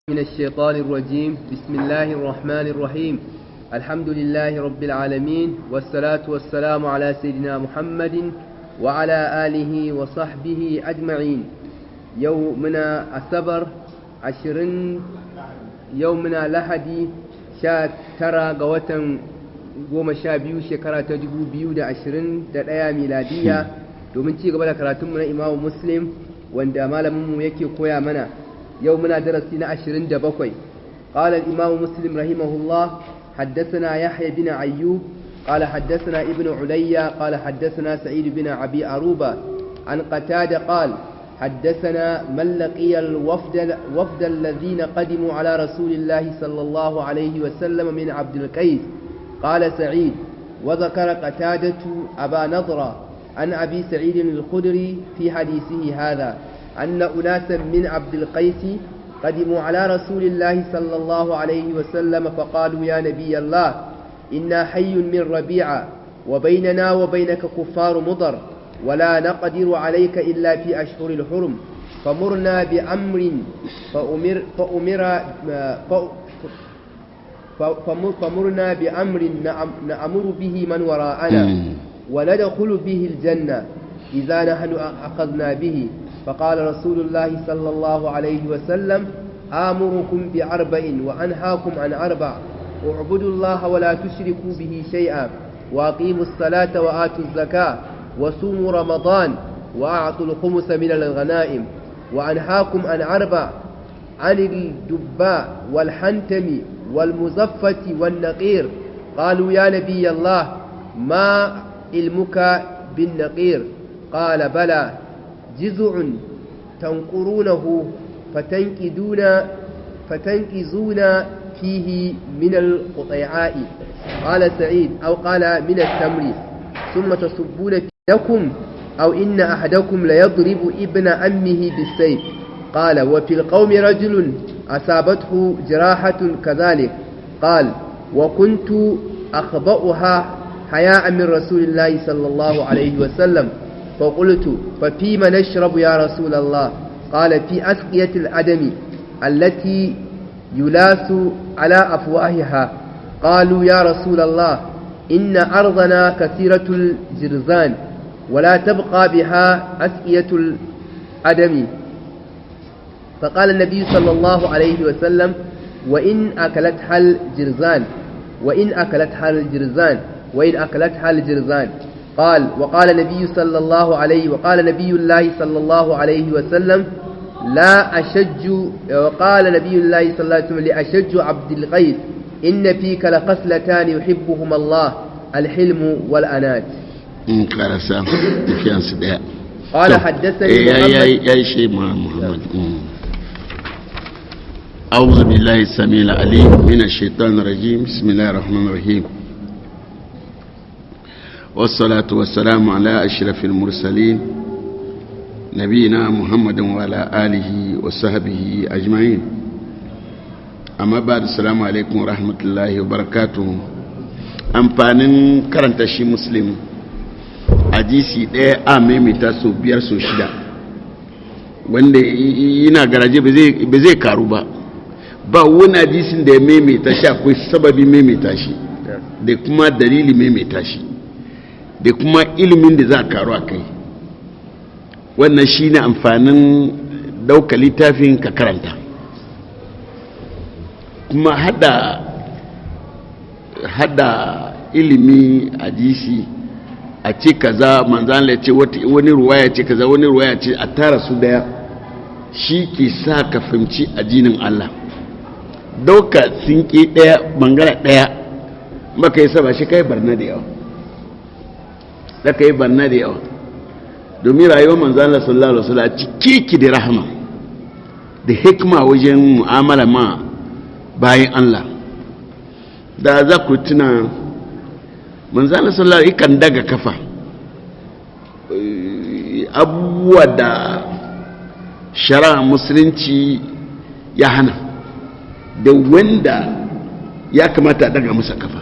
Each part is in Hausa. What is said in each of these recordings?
من الشيطان الرجيم. بسم الله الرحمن الرحيم. الحمد لله رب العالمين، والصلاة والسلام على سيدنا محمد وعلى آله وصحبه أجمعين. يومنا السبر 20، يومنا لحدي 19 ga watan 12 shekara ta 2021 miladiya, domin ci gaba da karatunmu na Imamu Muslim wanda malaminmu yake koya mana. Yau muna darasi na 27. قال الإمام مسلم رحمه الله: حدثنا يحيى بن أيوب قال حدثنا ابن علي قال حدثنا سعيد بن أبي عروبة عن قتادة قال: حدثنا من لقي الوفد وفد الذين قدموا على رسول الله صلى الله عليه وسلم من عبد القيس. قال سعيد: وذكر قتادة أبا نضرة عن أبي سعيد الخدري في حديثه هذا أن أناسا من عبد القيس قدموا على رسول الله صلى الله عليه وسلم فقالوا: يا نبي الله، إنا حي من ربيعة، وبيننا وبينك كفار مضر، ولا نقدر عليك إلا في أشهر الحرم، فمرنا بأمر فأمر فأمر فمرنا بأمر نأمر به من وراءنا وندخل به الجنة إذا نحن أخذنا به. فقال رسول الله صلى الله عليه وسلم: آمركم بأربع وأنهاكم عن أربع: اعبدوا الله ولا تشركوا به شيئا، وأقيموا الصلاة، وآتوا الزكاة، وصوموا رمضان، وأعطوا الخمس من الغنائم. وأنهاكم عن أربع: عن الدباء والحنتم والمزفة والنقير. قالوا: يا نبي الله، ما علمك بالنقير؟ قال: بلى، جزع تنقرونه فتنكزون فيه من القطيعاء. قال سعيد: أو قال من التمر، ثم تصبون لكم، أو إن أحدكم ليضرب ابن أمه بالسيف. قال: وفي القوم رجل أصابته جراحة كذلك. قال: وكنت أخبأها حياء من رسول الله صلى الله عليه وسلم، فقلت: ففيما نشرب يا رسول الله؟ قال: في أسقية الأدم التي يلاس على أفواهها. قالوا: يا رسول الله، إن أرضنا كثيرة الجرزان ولا تبقى بها أسقية الأدم. فقال النبي صلى الله عليه وسلم: وإن أكلتها الجرزان، وإن أكلتها الجرزان، وإن أكلتها الجرزان. قال: وقال نبي الله صلى الله عليه وسلم: لا أشج. وقال نبي الله صلى الله عليه وسلم لأشج عبد القيس: إن فيك لخصلتان يحبهما الله، الحلم والأنات. قال: حدثني محمد. يا شيخ محمد. أعوذ بالله السميع العليم من الشيطان الرجيم. بسم الله الرحمن الرحيم، والصلاة والسلام على أشرف المرسلين، نبينا محمد وعلى آله وصحبه أجمعين. أما بعد، السلام عليكم ورحمة الله وبركاته. Amfanin karanta shi Muslim, hadisi ɗaya a maimaita sau biyar, sau shida, wanda yana garaje ba zai karu ba. Ba wani hadisin da ya maimaita shi, akwai sababi maimaita shi, da kuma dalili maimaita shi, da kuma ilimin da za a karu a kai. Wannan shi ne amfanin dauka littafin ka karanta, kuma hada ilimi. Hadisi a ce kaza, manzan ya ce, wani ruwaya ce kaza, wani ruwaya ce, a tara su daya, shi ke sa ka fahimci addinin Allah. Dauka sinke daya, bangare daya, maka yi saba shi kai barna da yawa, da ka yi barna da yawa, domin rayuwar manzan Allah sallallahu alaihi wasallam cike ki da rahama da hikma wajen mu'amala ma bayan Allah. Da za ku tuna, manzan Allah sallallahu alaihi kan daga kafa abubuwa da shari'a Musulunci ya hana da wanda ya kamata a daga masa kafa.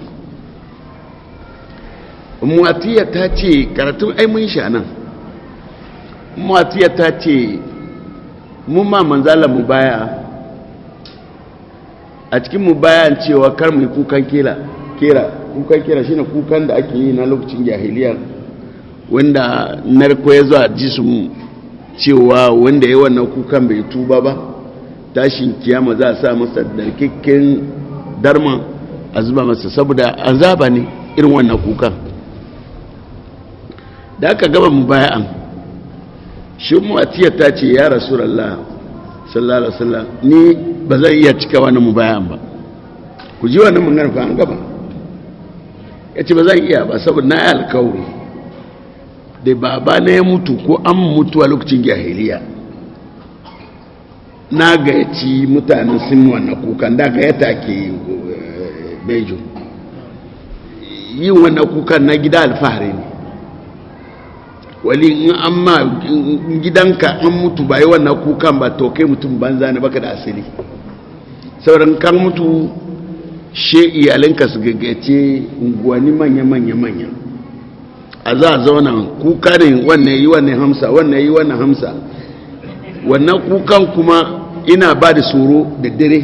Muwatiya ta ce, karatun ai mun sha nan, Muwatiya ta ce mun ma manzala mu baya. A cikin mu bayan cewa kar mu yi kukan kera kera. Kukan kera shine kukan da ake yi na lokacin jahiliya, wanda narko ya zo a ji su cewa wanda ya wannan kukan bai tuba ba, tashin kiyama za a sa masa darkakken darma a zuba masa, saboda azaba ne irin wannan kukan. Da aka gaba mu bayan shi, mu'atiyar ta ce, "Ya Rasulallah sallallahu alaihi wasallam, ni ba zan iya cika wannan mubayan ba." Ku ji wannan magana fa, an gaba. Ya ce, "Ba zan iya ba, saboda na yi alkawari da baba na ya mutu ko an mutu a lokacin jahiliya, na gayyaci mutanen sun wannan kukan da gayyata ke bejo yin wannan kukan na gida, alfahari ne. Wali in an ma gidanka an mutu ba yi wannan kukan ba, to kai mutum banza ne, baka da asali. Sauran kan mutu, she iyalinka su gaggace unguwanni manya manya manya, a za a zauna kuka ne, wannan yi wannan hamsa, wannan yi wannan hamsa. Wannan kukan kuma ina ba da tsoro da dare.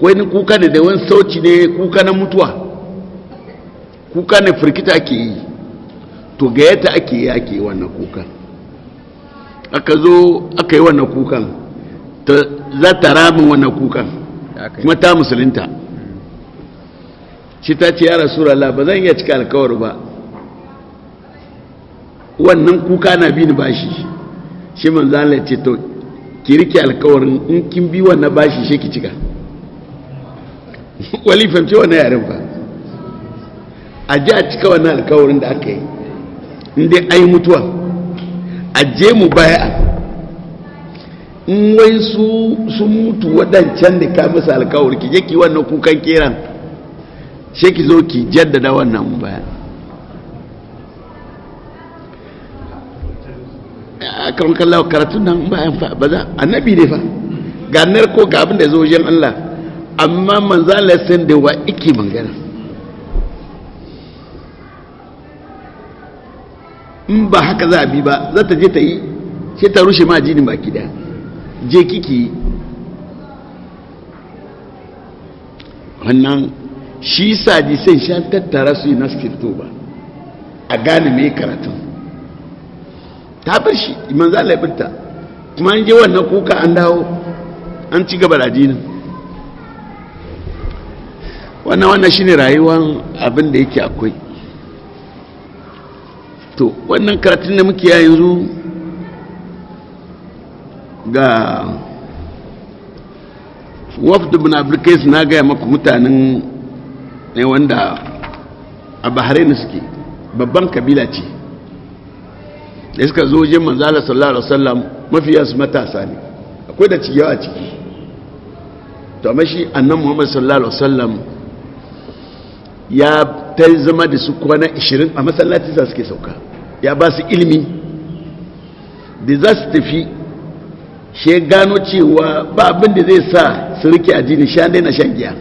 Wani kuka ne da wani sauci ne, kuka na mutuwa, kuka ne firkita ake yi. To gayyata ake yi, ake yi wannan kukan. Aka zo aka yi wannan kukan, ta za ta ramin wannan kukan. Kuma ta musulunta. Shi ta ce, "Ya Rasulallah, ba zan iya cika alkawar ba, wannan kuka na bi ni bashi." Shi manzo Allah ya ce, "To ki rike alkawarin, in kin bi wannan bashi shi ki cika." Wali fahimci wannan yaren fa, a ji a cika wannan alkawarin da aka yi, in dai ai mutuwa a je mu baya, in wai su sun mutu waɗancan da ka musu alkawari, ki je ki wannan kukan keran, shi ki zo ki jaddada wannan mu baya. A kan kallawa karatun nan bayan fa, ba za annabi ne fa, ga narko, ga abin da zo wajen Allah, amma manzo Allah san da wa ike magana. In ba haka za a bi ba, za ta je ta yi sai ta rushe ma jinin baki daya. Je kiki wannan. Shi saji sai sha tattara su yi na skripto ba a gane mai karatun. Ta bar shi, manzo Allah ya birta, kuma an je wannan kuka, an dawo an ci gaba da addinin. Wannan shine rayuwar abin da yake akwai. To wannan karatun da muke yanzu ga wafd ibn abdulkais, na gaya maku mutanen ne wanda a Bahrain suke, babban kabila ce da suka zo wajen manzala sallallahu alaihi wasallam. Mafiya su matasa ne, akwai da ciyawa ciki. To amma shi annan Muhammad sallallahu alaihi wasallam ya ta zama da su kwana 20 a masallaci sa suke sauka, ya ba su ilimi. Da za su tafi, shi gano cewa ba abin da zai sa su rike addini sha daina shan giya.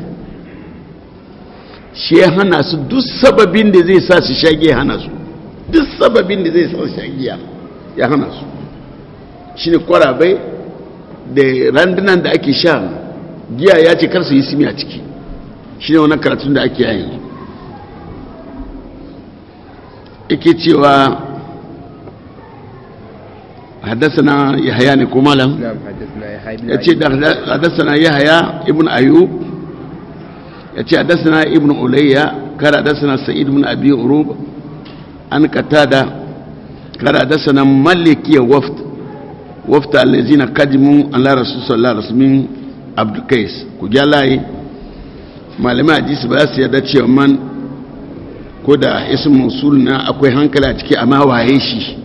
Shi hana su duk sababin da zai sa su sha giya, hana su duk sababin da zai sa su sha giya, ya hana su. Shi ne kwarabai da randunan da ake sha giya, ya ce kar su yi simi a ciki. Shi ne wani karatun da ake yanzu yake cewa حدثنا يحيى نكمالا. نعم، حدثنا يحيى بن يأتي حدثنا يحيى ابن أيوب، يأتي حدثنا ابن أولية قال حدثنا سعيد بن أبي عروب عن قتادة قال حدثنا ملك وفد وفد الذين قدموا على رسول صلى الله عليه وسلم عبد القيس. كجالاي malamai hadisi ba su yarda cewa man ko da ism mausul na akwai hankali a ciki, amma waye shi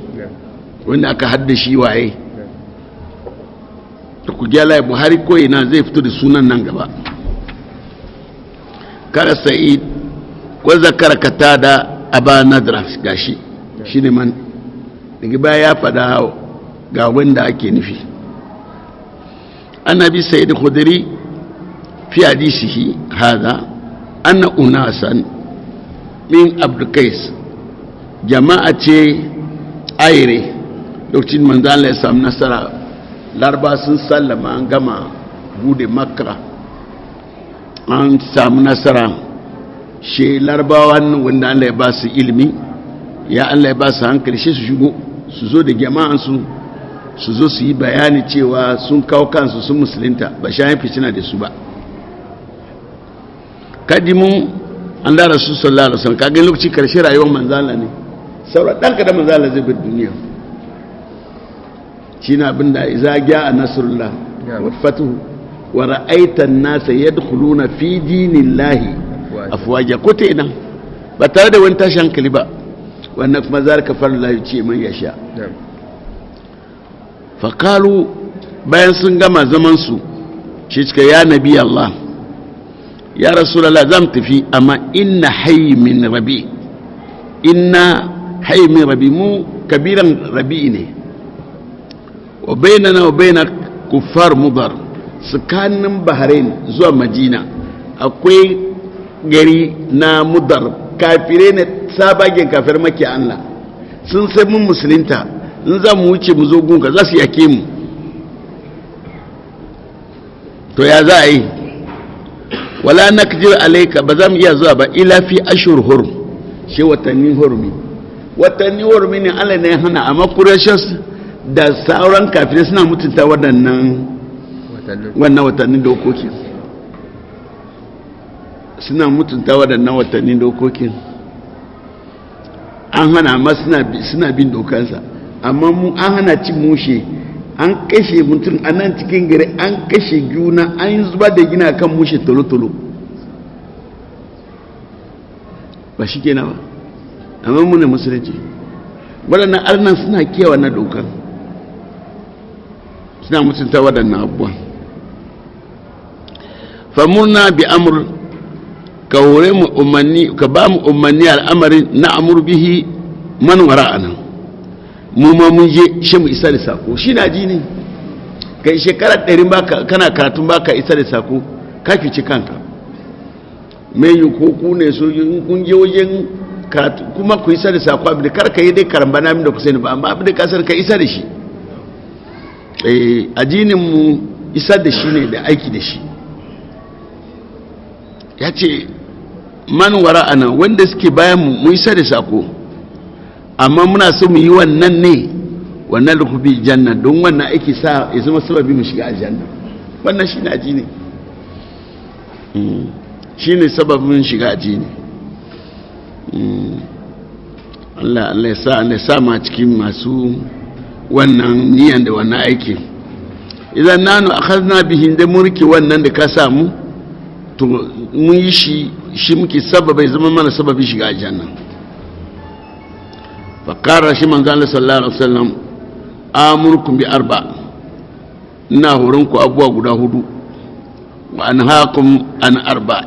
wanda aka haddashi waye? Da ku gyala Buhari ko ina zai fito da sunan nan gaba. Kara Sa'id wa zakara Katada Aba Nadra, gashi shine man daga baya ya fada ga wanda ake nufi. Annabi Sa'id Khudri fi hadisihi hada anna unasan min Abdul Qais, jama'a ce aire lokacin manzo Allah ya samu nasara, Larba sun sallama, an gama bude Makka. An samu nasara, shi Larabawa wanda Allah ya ba su ilimi, ya Allah ya ba su hankali, shi su shigo su zo da jama'ansu, su zo su yi bayani cewa sun kawo kansu sun musulunta, ba sha yin fitina da su ba. Kadimun an da Rasu sallallahu alaihi wasallam, kagin lokaci karshe rayuwar manzala ne, saura dan kada manzala zai bar duniya. Shine abin da iza ja'a nasrullah wa fatuhu wa ra'aita an-nasa yadkhuluna fi dinillahi afwaja, ko ta ina ba tare da wani tashi hankali ba. Wannan kuma zalika fadlullahi ce man yasha. Faqalu, bayan sun gama zaman su, shi cika ya nabi Allah, ya Rasulallah, zan tafi, amma inna hayy min rabi, inna hayy min rabi, mu kabiran rabi ne, wa bainana wa baina kuffar Mudar, tsakanin Bahrain zuwa Madina akwai gari na Mudar, kafire ne, sabagen kafir maki Allah, sun sai mun musulunta, in za mu wuce mu zo gunka za su yake mu, to ya za a yi? Wala nakdir alayka, ba za mu iya zuwa ba ila fi ashhur hurum, shi watanni hurumi, watanni hurumi ne Allah ne hana, amma Quraysh da sauran kafirai suna mutunta waɗannan wannan watannin dokokin, suna mutunta waɗannan watannin dokokin, an hana amma suna bin dokansa. Amma mu an hana cin mushe, an kashe mutum a nan cikin gari, an kashe juna, an zuba da gina kan mushe tolo-tolo, ba shi kenan ba. Amma muna musulunci, waɗannan arnan suna kewa na dokan, suna mutunta waɗannan abubuwan. Famurna bi amur, ka hore mu umarni, ka ba mu umarni al'amarin na amur bihi man wara'ana, mu ma mun je shi mu isa da sako. Shi na ji ne kai shekara 100 baka kana karatun baka isa da sako, ka fice kanka. Mai yi ko ku ne so in kun je wajen karatu kuma ku isa da sako, abin da kar ka yi dai karambana min da ku sani ba, amma abin da ka san ka isa da shi. Eh, addinin mu isa da shi ne da aiki da shi. Ya ce man wara'ana, wanda suke bayan mu, mu isa da sako, amma muna so mu yi wannan ne, wannan rukubi janna, don wannan aiki sa ya zama sababi mu shiga aljanna. Wannan shi ne addini, shi ne sababin shiga addini. Allah Allah ya sa, Allah ya sa ma cikin masu wannan niyan da wannan aiki. Idan nanu akhadna bihin da mulki wannan da ka samu, to mun yi shi, shi muke sababai zama mana sababin shiga aljanna. Faƙara shi manzo Allah sallallahu alaihi wasallam, amurkum bi arba, ina horon ku abubuwa guda hudu, wa anhaakum an arba,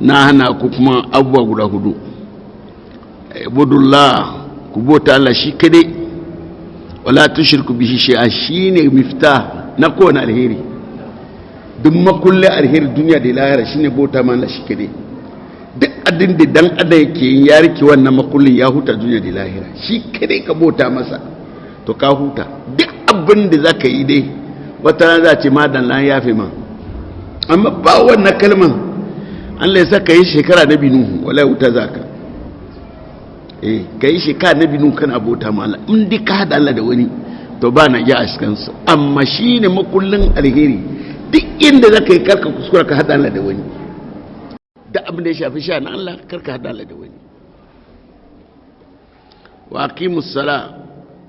na hana ku kuma abubuwa guda hudu. Ibudullah, ku bauta Allah shi kadai, wala tushriku bihi shay'a, shine miftah na kowane alheri, duk makulle alheri duniya da lahira shine bauta ma Allah shi kadai. Duk abin da dan adam yake yin ya rike wannan makullin, ya huta duniya da lahira. Shi kadai ka bauta masa to ka huta. Duk abin da zaka yi dai wata rana za ce ma dan lan yafe ma, amma ba wannan kalman Allah ya saka yi shekara na binuhu, wallahi wuta zaka. Eh, ka yi shekara na binuhu kana bauta ma Allah, in dai ka hada Allah da wani to ba na iya a cikin su. Amma shine makullin alheri, duk inda zaka yi karka kuskura ka hada Allah da wani. Da abin da ya shafi sha na Allah karka hada Allah da wani. Wa aqimus sala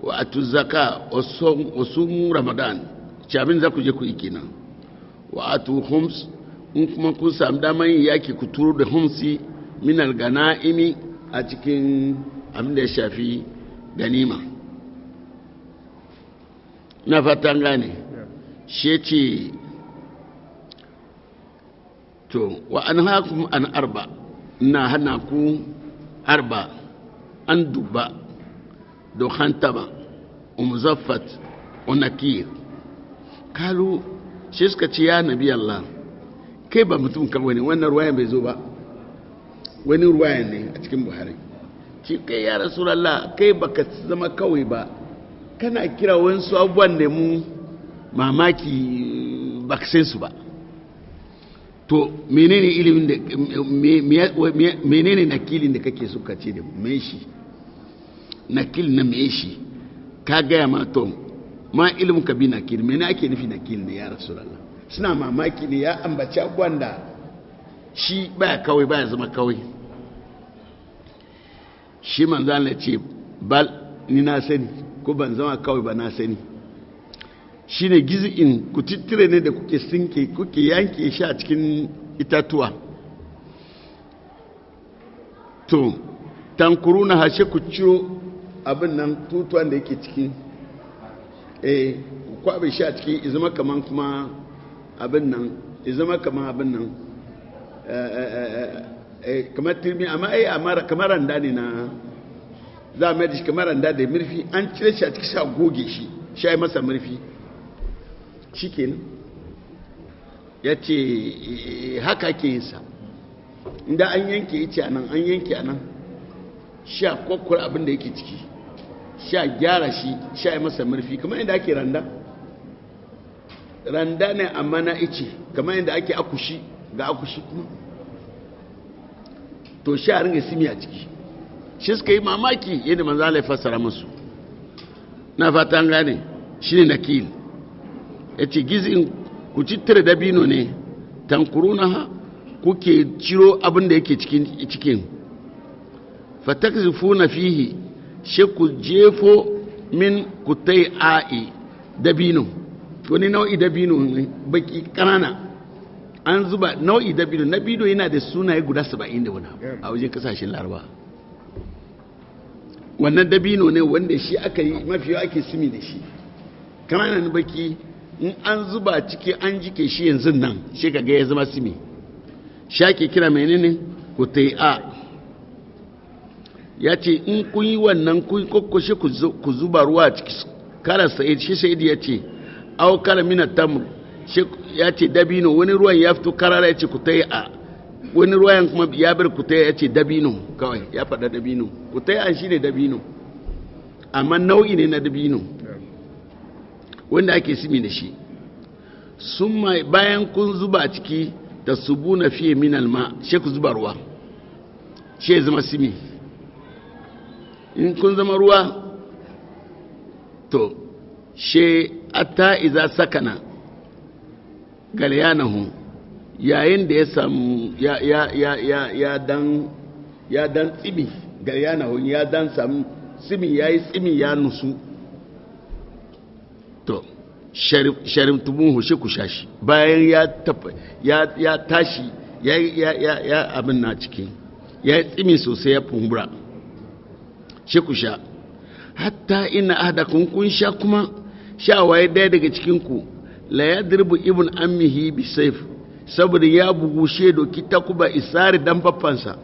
wa atu zaka wa sumu Ramadan, ci abin za ku je ku yi kenan. Wa atu khums, in kuma kun samu daman yin yaki ku turo da khumsi min al-ganaimi, a cikin abin da ya shafi ganima. Na fatan gane. Shi ce to wa an hakum an arba, na hana ku arba, an duba dokhantaba umzaffat unakir. Kalu, shi suka ce ya nabi Allah, kai ba mutum kawai ne. Wannan ruwayan bai zo ba, wani ruwayan ne a cikin Buhari. Shi kai ya Rasulallah, kai baka zama kawai ba, kana kira wasu abubuwan da mu mamaki baka san su ba. To menene ilimin da menene nakilin da kake so ka ce da me shi? Nakil na me shi? Ka gaya ma to ma ilimin ka bi nakil, mene ake nufi nakil ne ya Rasulullah? Suna mamaki ne ya ambaci abubuwan da shi baya kawai, baya zama kawai. Shi manzo Allah ce bal ni na sani ko ban zama kawai ba, na sani. Shine gizi'in kutittire ne da kuke sinke, kuke yanke shi a cikin itatuwa. To tankuruna hashe ku ciro abin nan tutuwan da yake cikin, ku kwabe shi a cikin, izama kaman kuma abin nan, izama kaman abin nan, kamar turmi, amma ai kamar randa ne na za a mai da shi kamar randa da murfi, an cire shi a cikin sha goge shi, sha yi masa murfi. Shi kenan ya ce haka ke yin sa. Inda an yanke ice a nan, an yanke a nan, sha kwakwar abin da yake ciki, sha gyara shi, sha yi masa murfi kamar yadda ake randa. Randa ne amma na ice, kamar yadda ake akushi, ga akushi kuma. To sha ringa simi a ciki. Shi suka yi mamaki yadda manzo Allah ya fassara musu. Na fata an gane, shine nakil. Yace gizin ku cittire dabino ne, tankurunaha, kuke ciro abin da yake cikin. Fatakzifuna fihi, she ku jefo min kutai a'i dabino. Wani nau'i dabino ne baki kanana. An zuba nau'i dabino, dabino yana da sunaye guda 70 da wani abu a wajen kasashen Laraba. Wannan dabino ne wanda shi aka yi mafi yawa ake simi da shi. Kananan baki in an zuba ciki an jike shi yanzu nan shi kaga ya zama simi. Shi ake kira menene kutai a. Ya ce in kun yi wannan kun kokkoshe ku zuba ruwa ciki. Kala Sa'id, shi Sa'id ya ce au kala mina tamr, shi ya ce dabino, wani ruwan ya fito karara ya ce kutai a, wani ruwan kuma ya bar kutai ya ce dabino kawai, ya faɗa dabino. Kutai an shi ne dabino, amma nau'i ne na dabino wanda ake simi da shi. Summa bayan kun zuba ciki da subuna fiye min alma, shi ku zuba ruwa, shi ya zama simi. In kun zama ruwa to she atta iza sakana galyanahu, yayin da ya samu ya dan tsimi galyanahu, ya dan samu tsimi, yayi tsimi ya nusu. To sharimtumuhu, shi ku shashi bayan ya tashi ya abin na ciki, ya yi tsimi sosai ya fumbura, shi ku sha. Hatta ina ahadakum kun sha kuma sha waye daya daga cikin ku la yadribu ibn ammihi bi sayf, saboda ya bugu shedo kitakuba isari dan faffansa.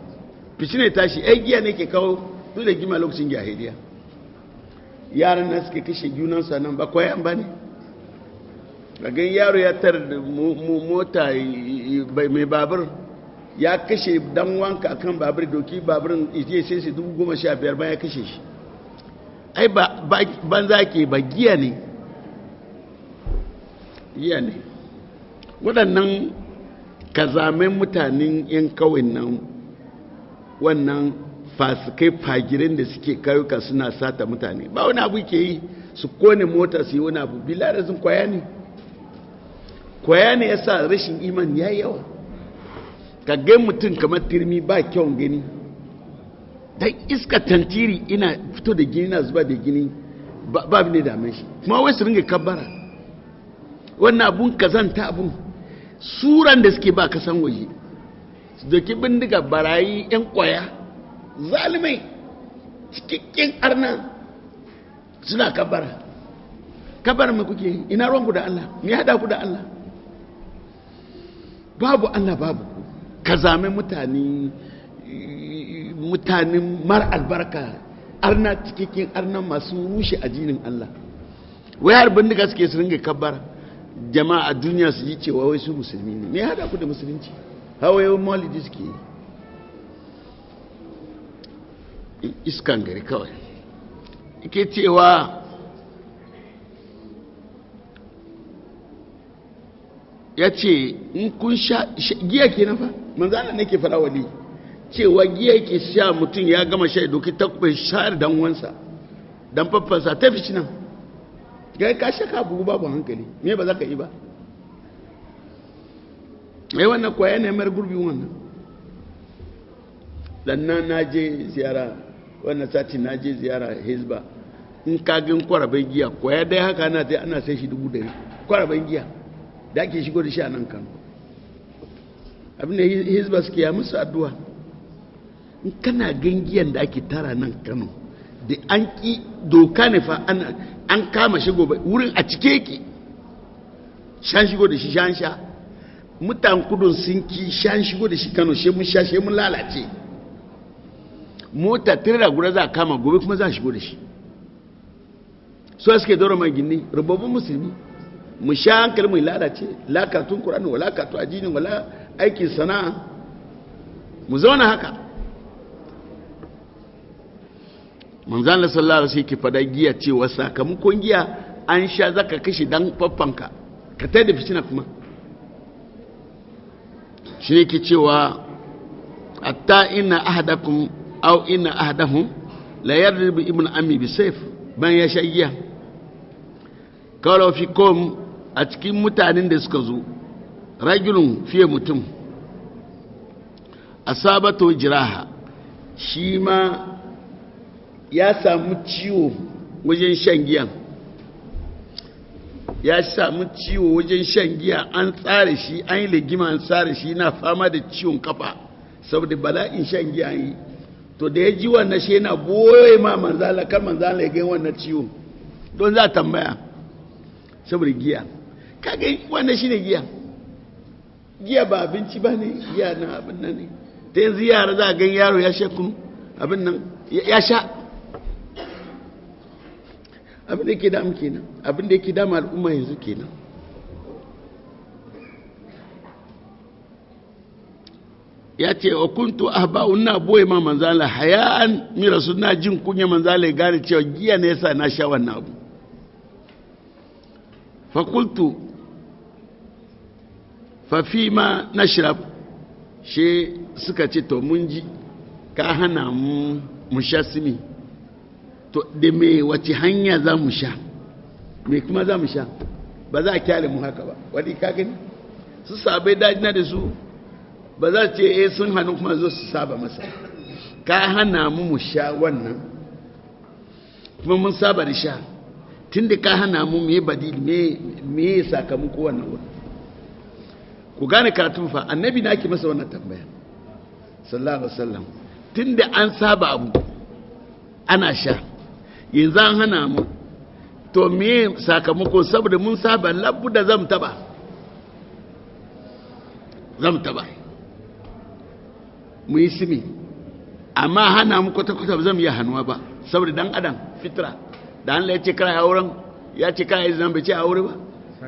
Fice tashi ai giya ne ke kawo dole gima lokacin jahiliya. Yaran nan suke kashe junansu nan ba koyan ba ne. Kagan yaro ya tar da mota mai babur ya kashe dan wanka akan babur, doki baburin ije sai su 15,000 bayan ya kashe shi. Ai ba banza ke ba, giya ne. Giya ne. Waɗannan kazamen mutanen yan kawai nan, wannan fasikai fagirin da suke kayuka suna sata mutane, ba wani abu ke yi su kone mota su yi wani abu, bilarazin kwaya ne. Kwaya ne yasa rashin iman ya yawa. Ka ga mutum kamar turmi ba kyau gani, dan iska tantiri ina fito da gini na zuba da gini, ba ne dame shi, kuma wai su ringa kabbara. Wannan abun kazanta, abun suran da suke ba kasan waje, su doki bindiga barayi yan kwaya zalimai cikakken arna suna kabbara. Kabbara mai kuke? Ina ruwanku da Allah? Me hada ku da Allah? Babu Allah babu ku. Kazame mutane, mutanen mar albarka, arna cikakken arna masu rushe addinin Allah. Wai har bindiga suke su ringa kabbara. Jama'a a duniya su ji cewa wai su musulmi ne. Me hada ku da musulunci? Hawa yawan maulidi suke yi. Iskan gari kawai. Ike cewa Ya ce in kun sha giya ke nafa manzana nake fara wali cewa giya yake sha mutum ya gama sha doki takwai shayar dan wansa dan faffansa ta fi nan ga ka sha ka bugu babu hankali me ba za ka yi ba. Ai wannan kwaya ne mar gurbi wannan. Sannan na je ziyara wannan sati, na je ziyara Hizba, in ka gan kwaraben giya kwaya dai haka ana sai ana sai shi 100,000 kwaraben giya da ake shigo da shi a nan Kano. Abinda Hizba suke ya musu addu'a, in kana gan giyan da ake tara nan Kano da an ki doka ne fa, an kama shigo wurin a cike yake, shan shigo da shi shan sha mutan kudun sun ki shan shigo da shi Kano, she mun sha she mun lalace. Mota tirira guda za a kama gobe kuma za a shigo da shi. Su suke daura mai gini rubabun musulmi mu sha hankali mai lalace, lakatun Kur'ani wala katu ajini wala aikin sana'a, mu zauna haka. Manzan Allah sallallahu alaihi wasallam fada giya cewa sakamakon giya an sha zaka kashe dan faffanka ka tai da fitina kuma. Shi ne ke cewa hatta inna ahadakum aw inna ahadahum la yadribu ibn ammi bi sayf, ban ya sha giya. Kawai fi kom a cikin mutanen da suka zo rajulun fiye mutum asabato jiraha, shi ma ya samu ciwo wajen shan giya, ya samu ciwo wajen shan giya, an tsare shi, an yi legima an tsare shi, na fama da ciwon kafa saboda bala'in shan giya yi. To da ya ji wannan shi yana boye ma manzala kar manzala ya gani wannan ciwo don za a tambaya saboda giya. Kaga wannan shi ne giya. Giya ba abinci ba ne, giya na abin nan ne. Ta yanzu yara za a gan yaro ya sha kunu abin nan ya sha. Abin da yake damu kenan, abin da yake damu al'umma yanzu kenan. Ya ce wa kuntu ahba'u na boye ma manzala haya'an mi rasul, na jin kunya manzala ya gane cewa giya ne yasa na sha wannan abu. Fa qultu fa fi ma nashrab, she suka ce to mun ji ka hana mu mu sha simi, to da me wace hanya za mu sha, me kuma za mu sha, ba za a kyale mu haka ba. Wani ka gani su sabai dajina da su ba za ce eh sun hannu kuma zo su saba masa, ka hana mu mu sha wannan kuma mun saba da sha, tunda ka hana mu me badil me sakamako wannan wurin. Ku gane karatun fa, annabi na ake masa wannan tambaya sallallahu alaihi wasallam, tunda an saba abu ana sha yanzu an hana mu, to me sakamako? Saboda mun saba labu da zam taba mu yi simi, amma hana mu kwata-kwata ba zan iya hannuwa ba saboda dan adam fitra da Allah ya ce kara auren, ya ce kara izinin bai ce aure ba.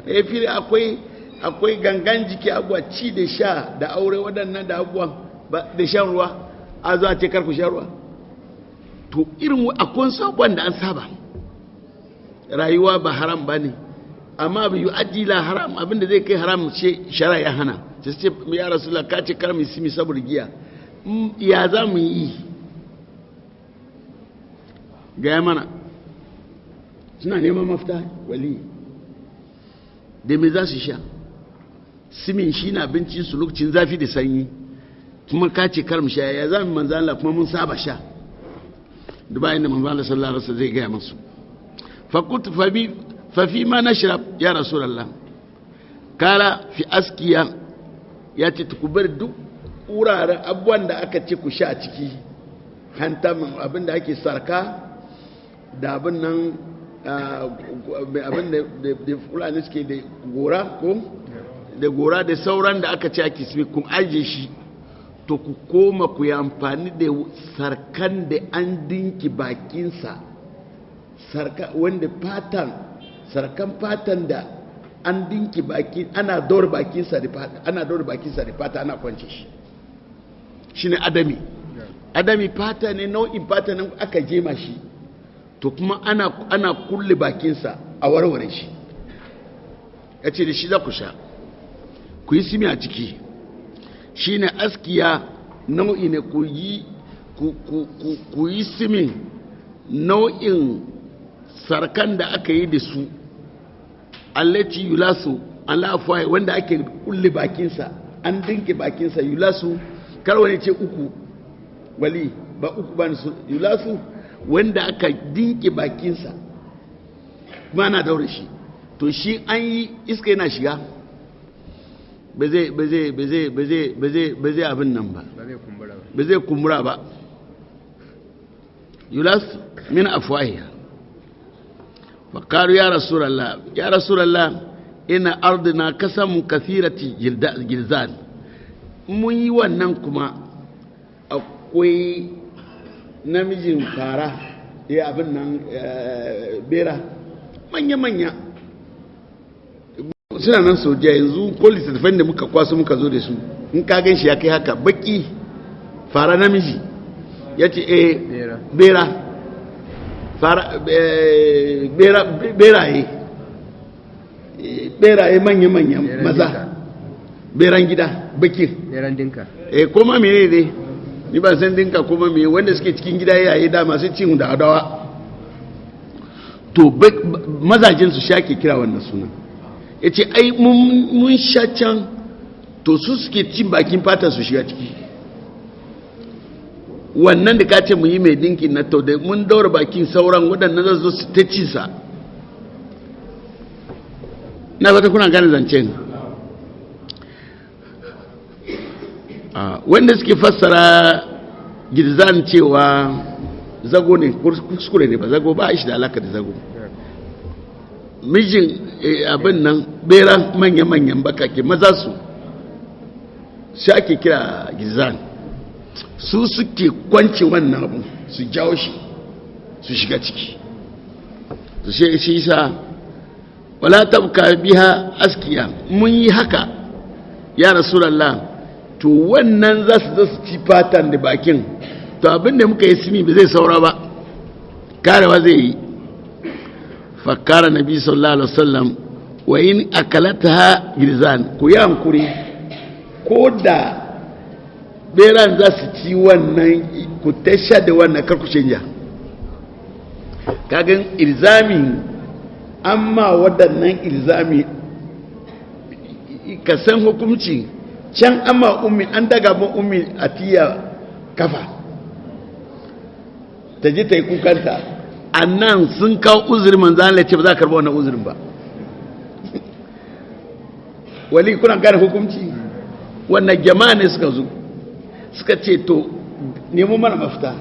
Eh fili akwai gangan jiki abuwa ci da sha da aure waɗannan da abubuwan da shan ruwa, a zuwa ce kar ku sha ruwa. To irin akwai sabuwan da an saba rayuwa ba haram ba ne, amma bai yi ajila haram, abinda zai kai haram ce shara ya hana. Sai ce ya rasulullah ka ce kar mu simi saboda giya, ya za mu yi? Gaya mana. Suna neman mafita wali da me za su sha simin shi na abincin su lokacin zafi da sanyi, kuma ka ce kar mu sha, ya za mu manzo Allah kuma mun saba sha. Duba inda manzo Allah sallallahu alaihi wasallam zai gaya musu. Fa qultu fa fi ma nashrab ya rasulullah, kala fi askiya, ya ce tukubar duk wuraren abubuwan da aka ce ku sha a ciki, hanta abin da ake sarka da abin nan abin da fulani suke da gora ko da gora da sauran da aka ce ake simi, kun aje shi, to ku koma ku yi amfani da sarkan da an dinki bakinsa, sarka wanda fatan sarkan fatan da an dinki baki, ana daura bakinsa da fata, ana daura bakinsa da fata, ana kwance shi. Shine adami. Adami fata ne, nau'in fata ne aka jema shi, to kuma ana kulle bakinsa a warware shi. Yace da shi za ku sha. Ku yi simi a ciki. Shine askiya nau'i ne, ku yi ku yi simin nau'in sarkan da aka yi da su, allati yulasu ala afwai, wanda ake kulle bakinsa, an dinke bakinsa. Yulasu, kar wani ce uku, wali ba uku ba su. Yulasu wanda aka dinke bakinsa kuma ana daure shi. To shi an yi iska yana shiga, ba zai ba zai ba zai ba zai ba zai ba zai abin nan ba, ba zai kumbura ba, ba zai kumbura ba. Yulas min afwahiha. Faqalu ya Rasulallah, ya Rasulallah, ina ardina kasamu kathirati gilzan. Mun yi wannan kuma akwai namijin fara ya abin nan, bera manya-manya suna nan sojiya yanzu, ko littattafan da muka kwaso muka zo da su, in ka gan shi ya kai haka baki, fara namiji ya ce eh. Bera. Bera fara, bera, beraye, beraye manya-manya. Beran maza dinka. Beran gida baki. Beran dinka. Eh, koma mene ne, ni ban san dinka koma me, wanda suke cikin gida yayi da masu cin da adawa. To mazajin su shake kira wannan suna, yace ai mun sha can. To su suke cin bakin fata su shiga ciki. Wannan da ka ce mu yi mai dinki na, to da mun daura bakin, sauran waɗannan za su zo su ta ci sa. Na fata kuna gane zancen. Wanda suke fassara girzan cewa zago ne, kuskure ne, ba zago ba, shi da alaka da zago. Mijin abin nan, bera manya-manyan bakake maza, su shi ake kira girzan. Su suke kwance wannan abu, su jawo shi su shiga ciki. Su shi sa wala tabka biha askiya. Mun yi haka ya Rasulallah, to wannan za su zo su ci fatan da bakin. To abin da muka yi simi ba zai saura ba, karewa zai yi. Fakara Nabi sallallahu alaihi wasallam, wa in akalataha girzan, ku yi hankuri, ko da beran za su ci wannan, ku tasha da wannan, kar ku canja. Kagan ilzami, amma waɗannan ilzami ka san hukunci can, amma Ummi an daga mun Ummi a tiya kafa ta je ta yi kukanta. A nan sun kawo uzurin, manzan Allah ce ba za a karba wannan uzurin ba. Wali, kuna gane hukunci? Wannan jama'a ne suka zo suka ce to nemo mana mafita.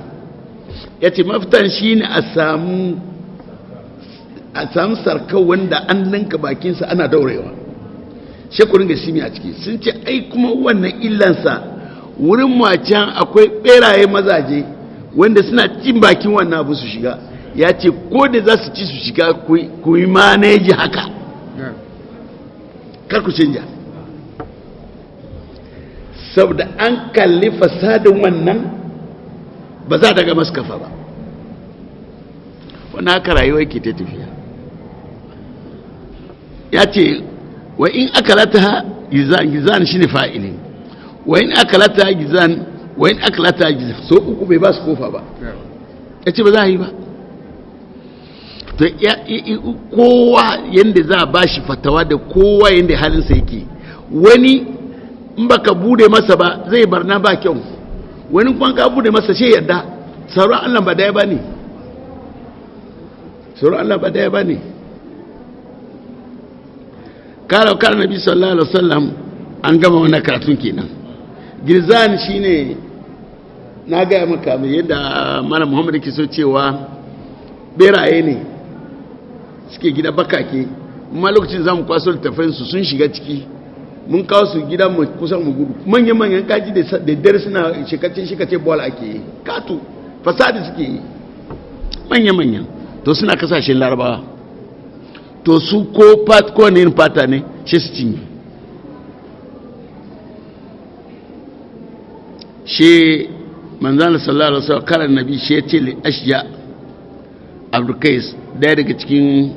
Ya ce mafitan shi ne a samu sarkau wanda an ninka bakinsa ana daurewa, shi ku ringa simi a ciki. Sun ce ai kuma wannan illansa, wurin can akwai beraye mazaje wanda suna cin bakin wannan abu su shiga. Ya ce ko da za su ci su shiga, ku yi maneji haka, kar ku canja, saboda an kalli fasadin wannan, ba za daga masu kafa ba. Wannan haka rayuwa ke ta tafiya. Ya ce wa in akalata gizan, gizan shine fa'ilin. Wa in akalata gizan, wa in akalata gizan, so uku bai ba su kofa ba. Ya ce ba za a yi ba. To kowa yadda za a ba shi fatawa da kowa yadda halinsa yake. Wani in baka bude masa ba zai barna ba kyau, wani kwan ka bude masa shi yadda. Tsaron Allah ba daya ba ne, tsaron Allah ba daya ba ne. Kara kara Nabi sallallahu alaihi wasallam, an gama wannan karatun kenan. Girzan shine na gaya maka mai yadda mana Muhammad ke so cewa beraye ne suke gida bakake. Amma lokacin zamu kwaso littafin su, sun shiga ciki, mun kawo su gida mu kusan mu gudu. Manyan-manyan kaji da dare suna shikacin shikace bol ake yi, katu fasadi suke yi, manya-manyan. To suna kasashen Larabawa. To su ko pat ko ne fata ne shi su cinye shi. Manzana sallallahu alaihi wasallam, karan Nabi shi ya ce li Ashja Abdulkais, daya daga cikin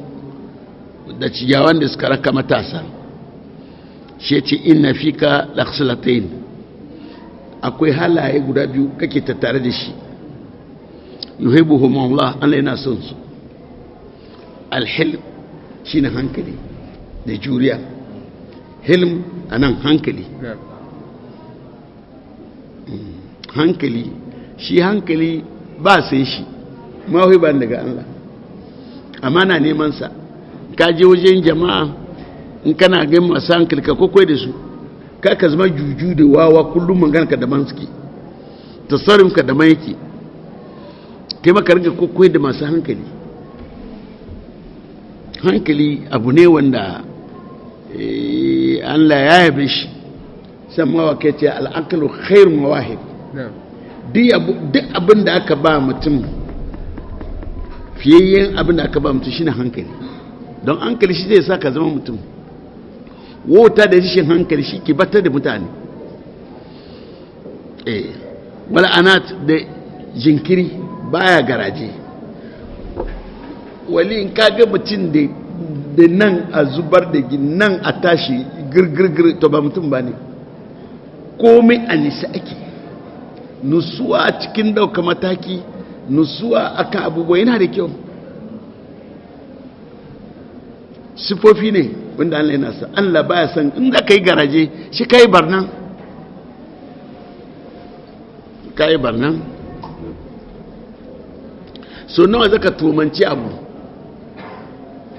da ciyawan da suka raka matasa, Shi ce inna fika lakhslatain, akwai halaye guda biyu kake tattare da shi, yuhibbuhum Allah, Allah yana son su. Alhilm shine hankali da juriya. Hilm anan hankali, hankali shi hankali ba sai shi mahiban daga Allah, amma na neman sa. Ka je wajen jama'a in kana ga masu hankali ka kwakwai da su, ka ka zama juju da wawa, kullum magana ka daban suke, tasarrufin ka daban yake, kai maka rinka kwakwai da masu hankali. Hankali abu ne wanda Allah ya yabe shi, san mawaka ce al'aqlu khairu mawahib. Duk abin da aka ba mutum, fiyayyen abin da aka ba mutum shine hankali. Don hankali shi zai sa ka zama mutum. Wauta da rashin hankali shi ke batar da mutane. Wala anat da jinkiri baya garaje. Wali in ka ga mutum da nan a zubar da nan a tashi girgirgir, to ba mutum ba ne. Komai a nisa ake nusuwa cikin dauka mataki, nusuwa akan abubuwa yana da kyau. Sifofi ne wanda Allah yana sa. Allah baya san in da kai garaje shi kai barna, kai barna. So nawa zaka tumanci abu,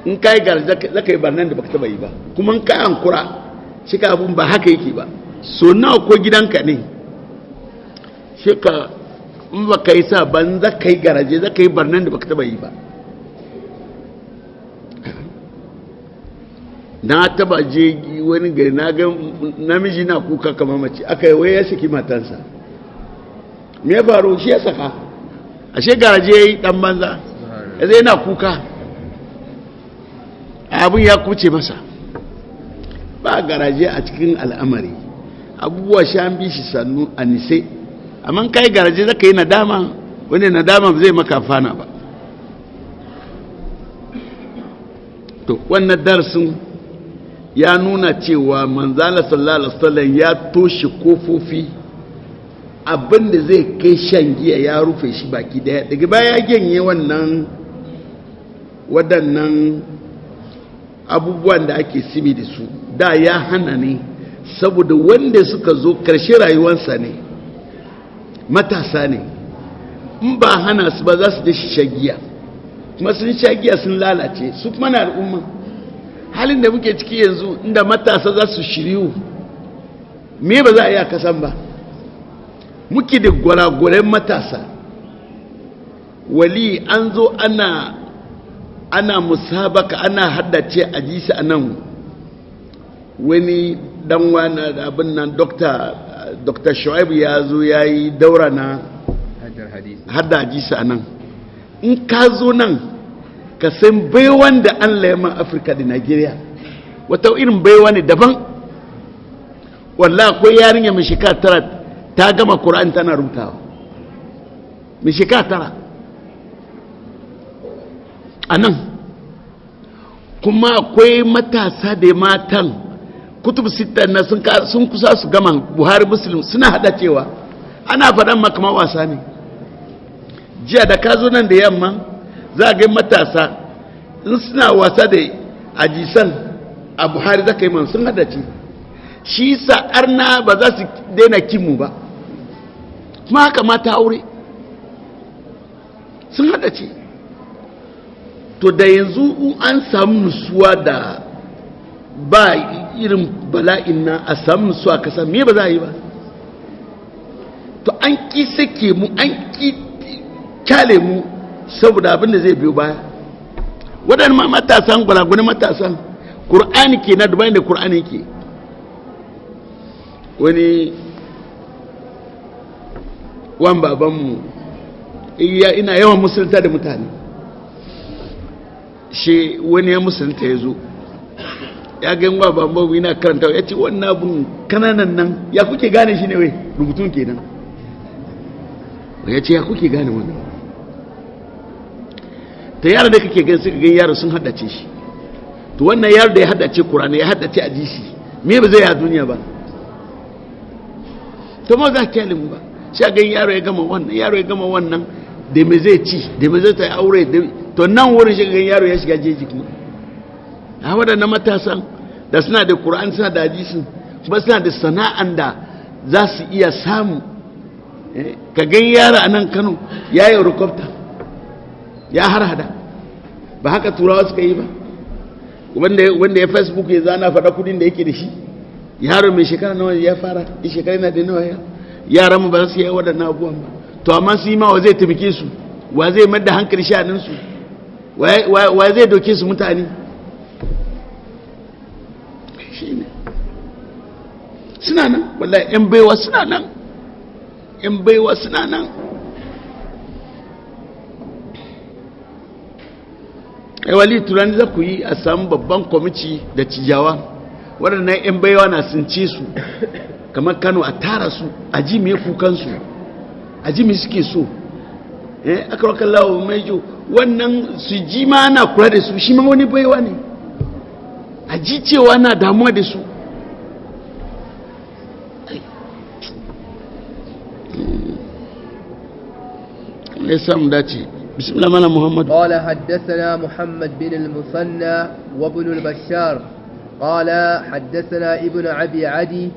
in kai garaje zaka yi barnan da baka taba yi ba, kuma in kai ankura shi ka abun ba haka yake ba. So nawa ko gidanka ne shi ka in ba ka yi sa ban zaka yi garaje zaka yi barnan da baka taba yi ba. Na taba je wani gari na ga namiji na kuka kamar mace, aka yi wai ya saki matansa. Me ya faru? Shi ya saka. Ashe garaje ya yi dan banza, ya zai yana kuka, abin ya kuce masa. Ba garaje a cikin al'amari, abubuwa sha an bi shi sannu a nise. Amma kai garaje zaka yi nadama, wani nadama zai maka fana ba. To wannan darasin ya nuna cewa manzala sallallahu alaihi wasallam ya toshe kofofi, abinda zai kai shan giya ya rufe shi baki daya. Daga baya ya genye wannan waɗannan abubuwan da ake simi da su da ya hana ne, saboda wanda suka zo karshe rayuwarsa ne, matasa ne, in ba hana su ba za su je shan giya, kuma sun sha giya sun lalace su kuma na al'umma. Halin da muke ciki yanzu inda matasa za su shiryu, me ba za a yi a kasan ba? Muke da gwaragwaren matasa. Wali an zo ana musabaka, ana haddace a jisa a nan. Wani dan wani abin nan Dr. Shu'aib ya zo ya yi daura na hadda hadisi a nan. In ka zo nan ka san baiwan da Allah ya ma Afirka da Nigeria, wata irin baiwa ne daban. Wallahi akwai yarinya mai shekara 9 ta gama Qur'an tana rubutawa, mai shekara 9 a nan. Kuma akwai matasa da matan kutub sita na sun kusa su gama Buhari Muslim, suna hada cewa ana faɗan makama wasa ne. Jiya da ka zo nan da yamma za a ga matasa in suna wasa da ajisan a Buhari zaka yi man sun hada ce. Shi sa arna ba za su daina kinmu ba, kuma haka mata aure sun hada ce. To da yanzu in an samu nusuwa da ba irin bala'in nan, a samu nusuwa kasa, me ba za a yi ba? To an ki sake mu, an ki kyale mu saboda abin da zai biyo baya. Waɗannan matasan gwalagwani matasan Kur'ani ke na dubai da Kur'ani ke. Wani wan babanmu iya ina yawan musulunta da mutane, shi wani ya musulunta ya zo ya ga yin babanmu yana karanta, ya ce wannan abun kananan nan ya kuke gane shi ne wai rubutun kenan. Ya ce ya kuke gane wannan? Ta yara da kake gani suka gani yara sun haddace shi. To wannan yaro da ya haddace Kur'ani, ya haddace hadisi, Me ba zai yi a duniya ba? To ma za ka kyale mu ba. Sha gan yaro ya gama wannan, yaro ya gama wannan, da me zai ci, da me zai ta aure, to nan wurin shi gan yaro ya shiga jeji kuma. A waɗannan matasan da suna da Qur'an, suna da hadisin, kuma suna da sana'an da za su iya samu. Ka gan yaro a nan Kano ya yi helicopter, ya harhada. Ba haka turawa suka yi ba. Wanda ya Facebook ya zana faɗa kudin da yake da shi. Yaro mai shekara nawa ya fara, shekara yana da nawa ya yaran mu ba za su yi waɗannan abubuwan ba. To amma su yi ma wa zai taimake su, wa zai mai da hankali sha'anin su, wa zai doke su mutane? Shi ne suna nan, wallahi yan baiwa suna nan, yan baiwa suna nan. Ai wali turani za ku yi a samu babban kwamiti da cijawa waɗannan yan baiwa na sun ce su kamar Kano, a tara su a ji me kukansu, a ji me suke so. Aka raka lawo mai jo wannan su ji ma ana kula da su, shi ma wani baiwa ne, a ji cewa na damuwa da su. Ya samu dace. بسم الله مالا محمد. قال حدثنا محمد بن المثنى وابن البشار قال حدثنا ابن أبي عدي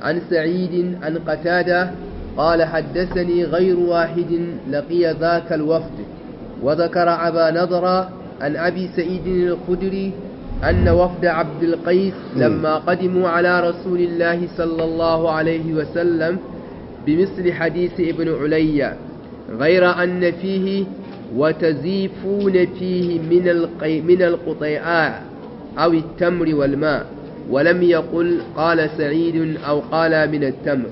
عن سعيد عن قتادة قال حدثني غير واحد لقي ذاك الوفد، وذكر أبا نضرة عن أبي سعيد الخدري أن وفد عبد القيس لما قدموا على رسول الله صلى الله عليه وسلم بمثل حديث ابن علي، غير أن فيه وتزيفون فيه من القطيعاء أو التمر والماء، ولم يقل قال سعيد أو قال من التمر.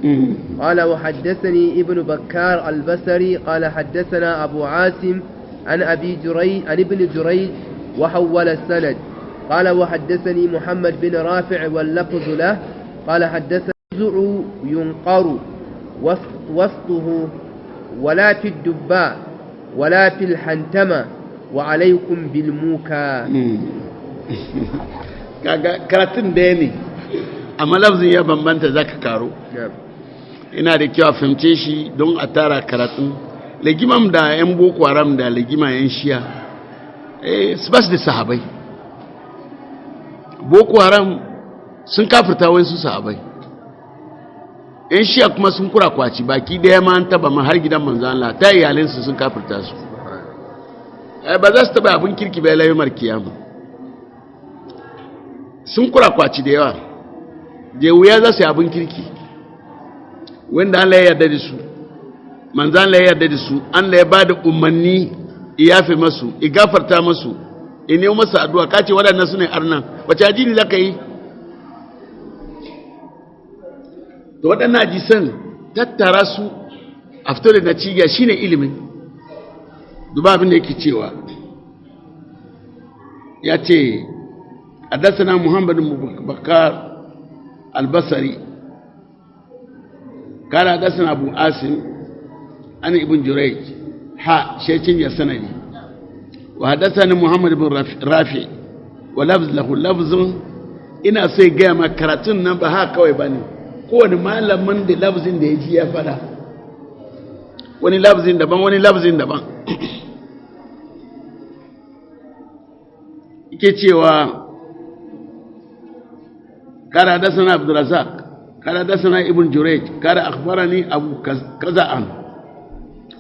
قال وحدثني ابن بكار البصري قال حدثنا أبو عاصم عن أبي جريج عن ابن جريج وحول السند. قال وحدثني محمد بن رافع واللفظ له قال حدثنا ينقر وسطه ولا في الدباء ولا في الحنتمة وعليكم بالموكا. Kaga karatun da ne, amma lafzin ya bambanta, zaka karo. Ina da kyau a fahimce shi don a tara karatun. Legimam da yan Boko Haram da legima yan Shiya, su ba su da sahabai. Boko Haram sun kafirta wasu sahabai, yan Shiya kuma sun kura kwaci baki daya ma an taba ma har gidan manzo Allah ta iyalinsu sun kafirta su. Ba za su taba abin kirki ba layu kiyama. Sun kura kwaci da yawa, da wuya za su yi abin kirki. Wanda Allah ya yarda da su, manzo Allah ya yarda da su, Allah ya bada umarni iyafe masu, igafarta masu, ine masa addu'a. Kace waɗannan su ne arnan, wace ajini zaka yi? To waɗannan ajisan tattara su a fito da natija shine ilimin. Duba abin da yake cewa, ya ce حدثنا محمد بن بكار البصري قال حدثنا أبو عاصم عن ابن جريج ها شيء يا سندي. وحدثنا محمد بن رافع ولفظ له لفظ. ina sai gaya ma karatun nan ba haka kawai ba ne, kowane malamin da lafzin da ya ji ya fada, wani lafzin daban, wani lafzin daban. Yake cewa قال حدثنا عبد الرزاق قال حدثنا ابن جريج قال اخبرني ابو كزعان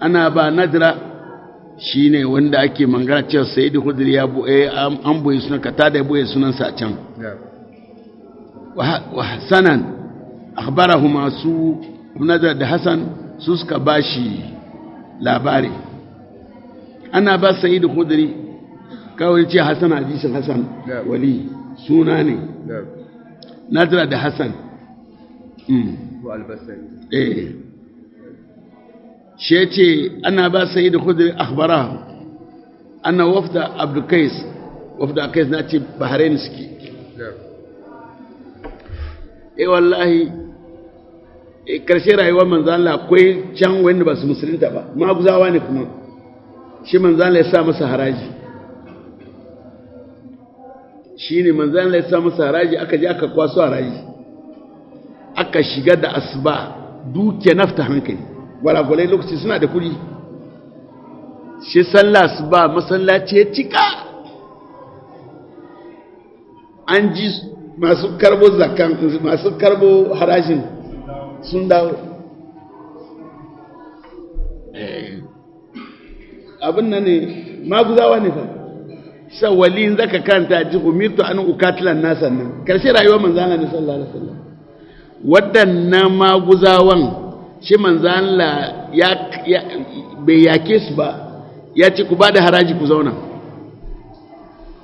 انا ابا نضرة shine wanda ake mangana cewa Sayyid Khudri ya bu an boye sunan kata da boye sunan sa can. Wa Hasanan akhbarahuma su Nadra da Hasan su suka bashi labari. Ana ba Sayyid Khudri kawai ce Hasan hadisin Hasan wali suna ne. Nadra da Hassan. Shi ya ce ana ba Sayyid Khudri akhbara ana wafda Abdul Qais, wafda Qais na ce Bahrain suke. Wallahi karshe rayuwar manzo Allah akwai can wanda ba su musulunta ba, maguzawa ne kuma. Shi manzo Allah ya sa masa haraji. Shi ne manzan Allah ya sa masa haraji, aka je aka kwaso haraji. Aka shiga da asuba, dukiya nafta hankali, gwalagwalai lokaci suna da kudi. Shi sallah asuba masallaci ya cika, an ji masu karbo zakan, masu karbo harajin sun dawo. Abin nan ne maguzawa ne fa. Sa wali zaka karanta ji umirtu an ukatilan nasa nan karshe rayuwar manzana ne sallallahu alaihi wasallam. Waɗannan maguzawan shi manzan ya bai yake su ba, ya ce ku ba da haraji ku zauna.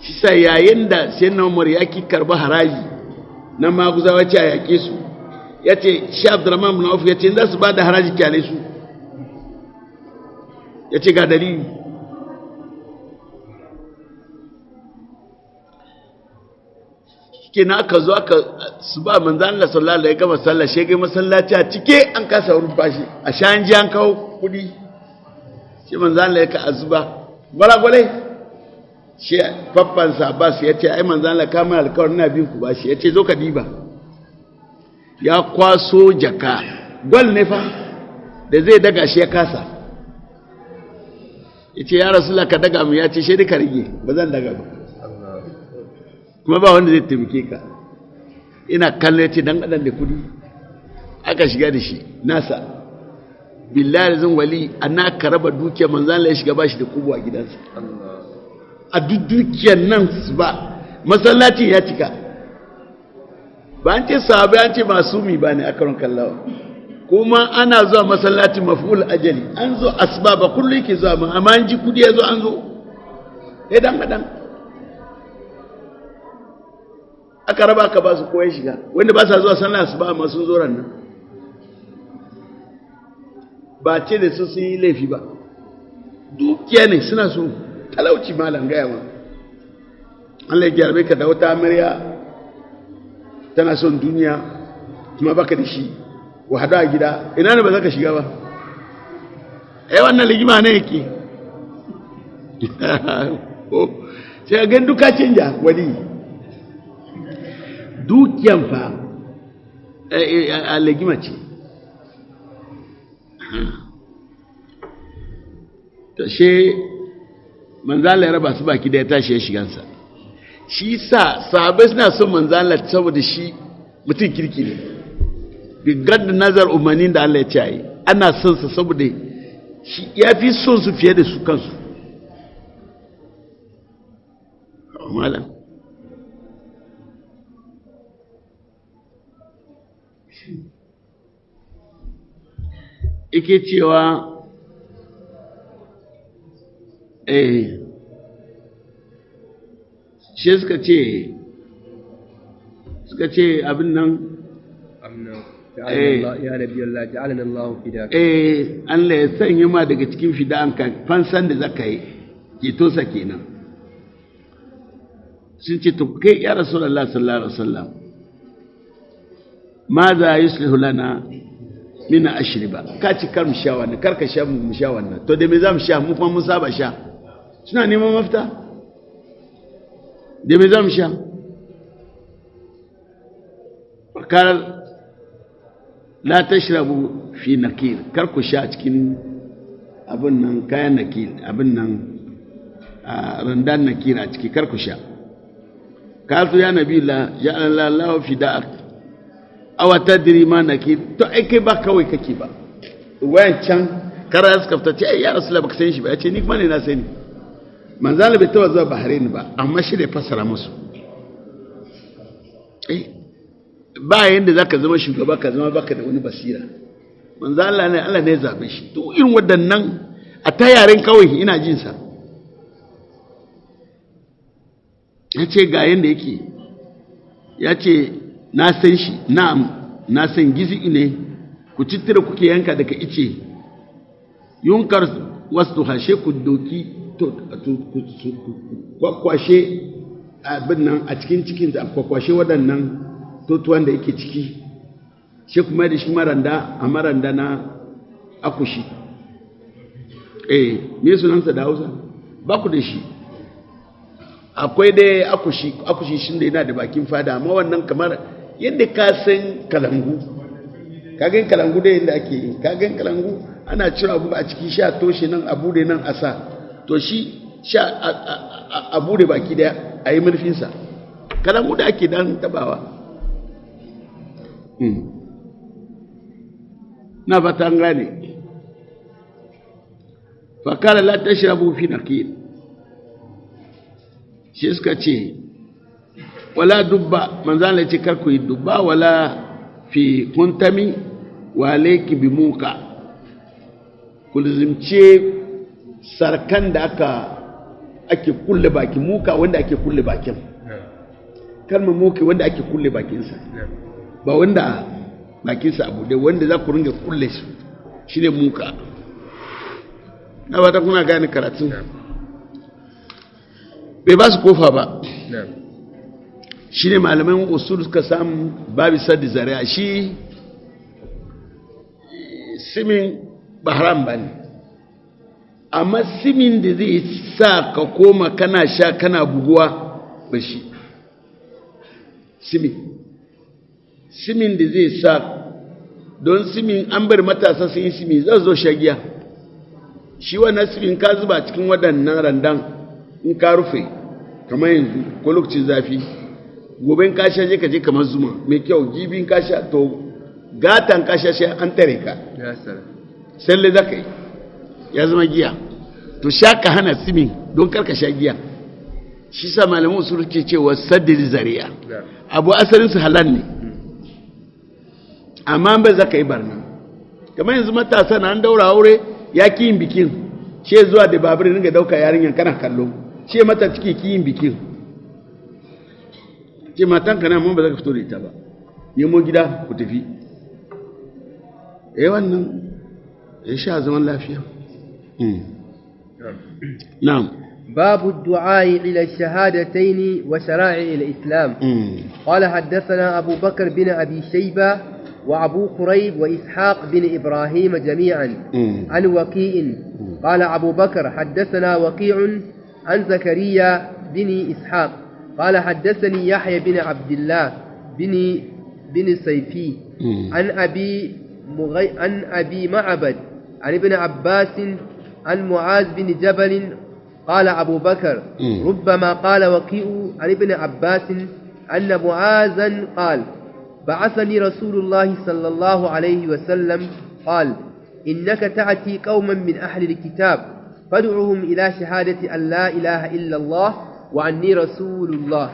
Shi sa yayin da sai na Umar ya ki karba haraji na maguzawa ce a yake su, ya ce shi Abdurrahman bin Auf ya ce za su ba da haraji kyale su, ya ce ga dalili. Kenan aka zo aka su ba manzan Allah sallallahu alaihi gama sallah, shege masallaci a cike an kasa wurin fashi, a shan ji an kawo kudi. Shi manzan Allah ya ka azuba gwalagwalai. Shi faffan sa Abbas ya ce ai manzan Allah ka mai alƙawarin na bin ku bashi, ya ce zo ka diba. Ya kwaso jaka gwal ne fa da zai daga shi ya kasa. Ya ce ya Rasulullah ka daga mu, ya ce shi ka rige ba zan daga ba, kuma ba wanda zai taimake ka. Ina kallo ya ce dan adam da kudi aka shiga da shi nasa. Billahi zan wali ana ka raba dukiya, manzan Allah ya shiga bashi da kubu a gidansa. A duk dukiyar nan su ba masallaci ya cika. Ba an ce sahabai an ce masumi ba ne a karon kallawa. Kuma ana zuwa masallaci maf'ul ajali, an zo asuba ba kullu yake zuwa ma, amma an ji kudi ya zo an zo. Eh dan adam aka raba ka ba su koyan shiga, wanda ba sa zuwa sallah asuba amma sun zo ran nan. Ba ce da su sun yi laifi ba, dukiya ne suna so, talauci malam gaya ma. Allah ya gyarbe ka da wata amarya tana son duniya kuma baka da shi, wa hadu a gida, ina ne ba za ka shiga ba? Eh wannan ligima ne yake. Sai ga duka canja wali. Dukiyan fa a legima ce. Ta she manzala ya raba su baki da ya tashi ya shigansa. Shi sa sahabai suna son manzala saboda shi mutum kirki ne. Bigar da nazar umarnin da Allah ya ce yi, ana son sa saboda shi ya fi son su fiye da su kansu. Malam. Ike cewa shi suka ce abin nan ya nabi Allah ja'alana Allah fidaka. Allah ya sanya ma daga cikin fida'an ka fansan da zaka yi ceto sa kenan. Sun ce to kai ya Rasulullah sallallahu alaihi wasallam maza yuslihu lana mina ashriba, ka ci kar mu sha wannan, kar ka sha mu sha wannan, to da me za mu sha mu kuma mun saba sha. Suna neman mafita, da me za mu sha? Kar la tashrabu fi nakir, kar ku sha cikin abin nan kayan nakir, abin nan randan nakir a ciki, kar ku sha. Kasu ya nabi la ja'ala Allahu fida'ak awa tadri ma nakir, to ai kai ba kawai kake ba. Wayan can kara suka fita ce ai ya Rasulullah baka san shi ba, ya ce ni kuma ne na sani. Manzala bai taba zuwa Bahrain ba, amma shi da fassara musu. Ba yanda zaka zama shugaba ka zama baka da wani basira. Manzala ne Allah ne ya zabe shi. To irin waɗannan a ta yaren kawai ina jin sa. Ya ce ga yanda yake, ya ce na san shi, na'am na san gizi ne, ku cittira kuke yanka daga ice, yunkar wasu hashe ku doki kwakwashe abin nan a cikin cikin da kwakwashe waɗannan totuwan da yake ciki, shi kuma da shi maranda a maranda na akushi. Me sunansa da Hausa? Ba ku da shi. Akwai dai akushi, akushi shi da yana da bakin fada, amma wannan kamar yadda ka san kalangu, Kagan kalangu da yadda ake yi, kagan kalangu ana cire abu a ciki sha toshe nan a bude nan a sa. To shi sha a bude baki daya a yi murfinsa. Kalangu da ake dan tabawa. Na fata an gane. Fakala la tashrabu fi naqil. Shi suka ce wala dubba, manzan ce kar ku yi dubba wala fi kuntami wa alayki bi muka. Ku lizimce sarkan da ake kulle baki, muka wanda ake kulle bakin. Kalmar muka wanda ake kulle bakinsa, ba wanda bakinsa abu dai wanda za ku ringa kulle su, shine muka. Na ba ta kuna gane karatun. Bai ba su kofa ba. Shi ne malaman usul suka samu babu sadi zari'a. Shi simin ba haram ba ne, amma simin da zai sa ka koma kana sha kana buguwa ba shi. Simin da zai sa, don simin an bari matasa sun yi simi zai zo shagiya. Shi wannan simin ka zuba cikin waɗannan randan in ka rufe kamar yanzu ko lokacin zafi, gobe in ka sha je ka je kamar zuma mai kyau, jibin ka sha to gatan ka sha sai an tare ka, sai za ka yi ya zama giya. To sha ka hana simin don kar ka sha giya. Shi sa malamin usul ke cewa saddil zari'a, abu asalin su halal ne, amma ba za ka yi barna. Kamar yanzu matasa na an daura aure ya ki yin bikin, she zuwa da babur ringa dauka yarinyar kana kallo, she mata ciki ki yin bikin, ce matan ka na mun ba za ka fito da ita ba, nemo gida ku tafi. Eh wannan ya sha zaman lafiya. Na'am. باب الدعاء إلى الشهادتين وشرائع الإسلام. قال حدثنا أبو بكر بن أبي شيبة وأبو كريب وإسحاق بن إبراهيم جميعا عن وكيع. قال أبو بكر حدثنا وكيع عن زكريا بن إسحاق قال حدثني يحيى بن عبد الله بن سيفي عن أبي معبد عن ابن عباس عن معاذ بن جبل قال أبو بكر ربما قال وكيع عن ابن عباس أن معاذا قال بعثني رسول الله صلى الله عليه وسلم قال إنك تأتي قوما من أهل الكتاب فادعهم إلى شهادة أن لا إله إلا الله وأني رسول الله،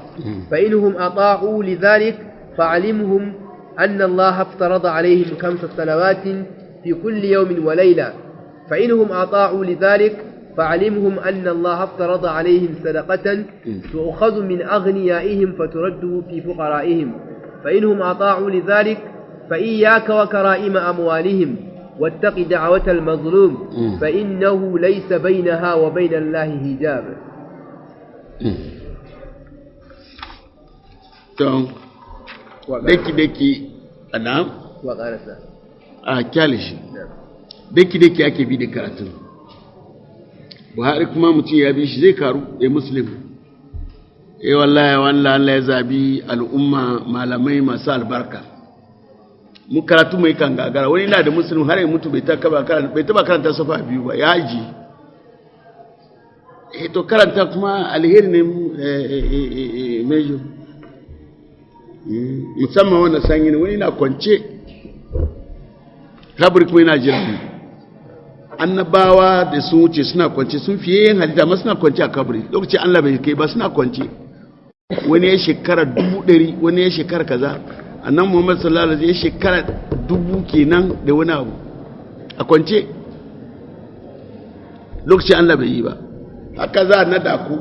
فإنهم أطاعوا لذلك فعلمهم أن الله افترض عليهم 5 صلوات في كل يوم وليلة، فإنهم أطاعوا لذلك فعلمهم أن الله افترض عليهم صدقة تؤخذ من أغنيائهم فترد في فقرائهم، فإنهم أطاعوا لذلك فإياك وكرائم أموالهم واتق دعوة المظلوم فإنه ليس بينها وبين الله حجاب. Daki daki ana a kyale shi, daki daki ake bi da karatun Buhari kuma mutum ya bi shi zai karu ya muslim. Eh wallahi wallahi Allah ya zabi al'umma malamai masu albarka. Mu karatu mai kan gagara, wani na da muslim har ya mutu bai taba karanta safa biyu ba, ya aji. Eh to karanta kuma alheri ne mejo. Musamman wannan sanyi ne, wani na kwance kaburi kuma yana jira. Annabawa da sun wuce suna kwance, sun fiye yin halitta amma suna kwance a kaburi lokacin Allah bai kai ba, suna kwance. Wani ya shekara 100,000, wani ya shekara kaza. Annan Muhammad sallallahu alaihi wasallam ya shekara 1000 kenan da wani abu a kwance lokacin Allah bai yi ba. Haka za a nada ku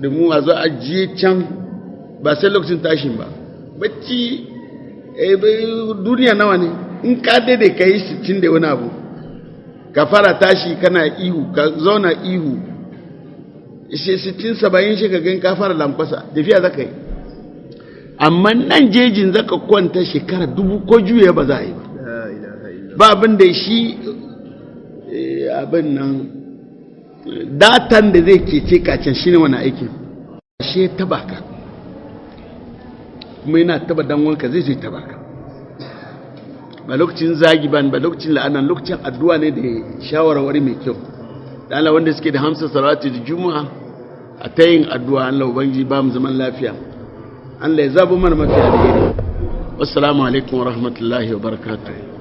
da mu a zo a je can, ba sai lokacin tashin ba. Bacci duniya nawa ne in ka daidai ka yi 60 da wani abu, ka fara tashi kana ihu, ka zauna ihu 60-70 shi ka gan ka fara lankwasa, tafiya za ka yi. Amma nan jejin za ka kwanta shekara 1000 ko juya ba za a yi ba. Ba abin da shi abin nan datan da zai kece kacin shi ne wani aikin shi taba ka, kuma yana taba danwanka zai zai taba ka. Ba lokacin zagi ba, ba lokacin la'anan, lokacin addu'a ne da shawarwari mai kyau. Da Allah wanda suke da hamsa salati da juma'a a ta yin addu'a, Allah ubangiji ba mu zaman lafiya, Allah ya zabo mana mafi alheri. Wassalamu alaikum wa rahmatullahi wa barakatuh.